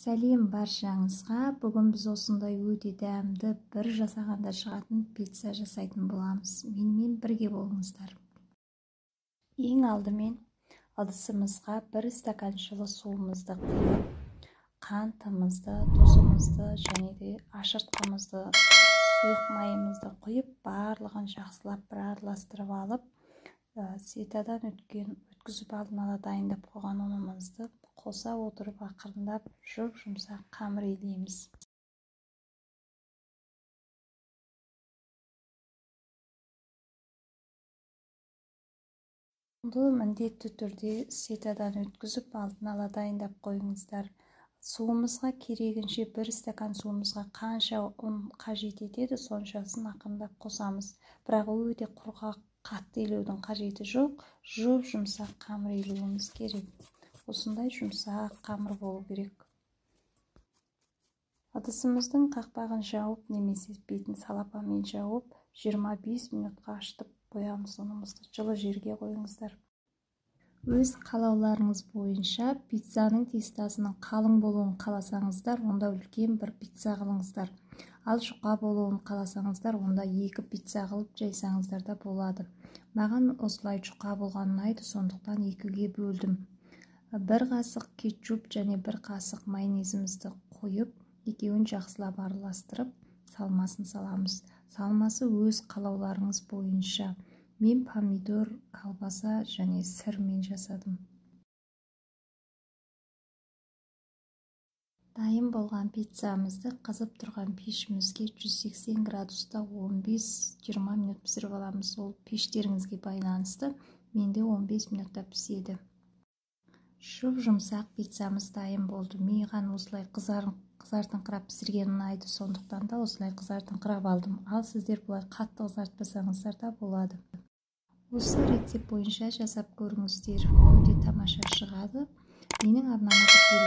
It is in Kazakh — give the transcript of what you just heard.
Сәлем баршаңызға. Бүгін біз осындай өте дәмді бір жасағанда шығатын пицца жасайтын боламыз. Менімен бірге болыңыздар. Ең алдымен ыдысымызға бір стакан жылы суымызды құйып, қантымызды, тұзымызды және де ашыртқымызды, сұйық майымызды құйып, барлығын жақсылап бір араластырып алып, сетадан өткізіп алдын ала дайындап қойған ұнымызды қоса отырып ақырындап жұп-жұмсақ қамыр илейміз. Ұнды міндетті түрде сетадан өткізіп алдын ала дайындап қойыңыздар. Суымызға керегінше бір стакан суымызға қанша ұн қажет етеді, соншасын ақырындап қосамыз. Бірақ өте құрғақ, қатты илеудің қажеті жоқ, жұп-жұмсақ қамыр илеуіміз керек. Осындай жұмсақ қамыр болу керек. Ыдысымыздың қақпағын жауып немесе бетін салапанмен жауып 25 минутқа ашытып қоямыз ұнымызды. Жылы жерге қойыңыздар. Өз қалауларыңыз бойынша пиццаның тестасының қалың болуын қаласаңыздар, онда үлкен бір пицца қылыңыздар. Ал жұқа болуын қаласаңыздар, онда 2 пицца қылып жайсаңыздар да болады. Маған осылай жұқа болған ұнайды, сондықтан 2-ге бөлдім. 1 қасық кетчуп және 1 қасық майонезімізді қойып, екеуін жақсылап араластырып, салмасын саламыз. Салмасы өз қалауларыңыз бойынша. Мен помидор, колбаса және сырмен жасадым. Дайын болған пиццамызды қызып тұрған пешімізге 180 градуста 15-20 минут пісіріп аламыз. Ол пештеріңізге байланысты. Менде 15 минутта піседі. Жұп-жұмсақ пиццамыз дайын болды. Маған осылай қызартыңқырап пісірген ұнайды, сондықтан да осылай қызартыңқырап алдым. Ал сіздер бұлай қатты қызартпасаңыздар да болады. Осы рецепт бойынша жасап көріңіздер, өте тамаша шығады. Менің арнама тіркеліп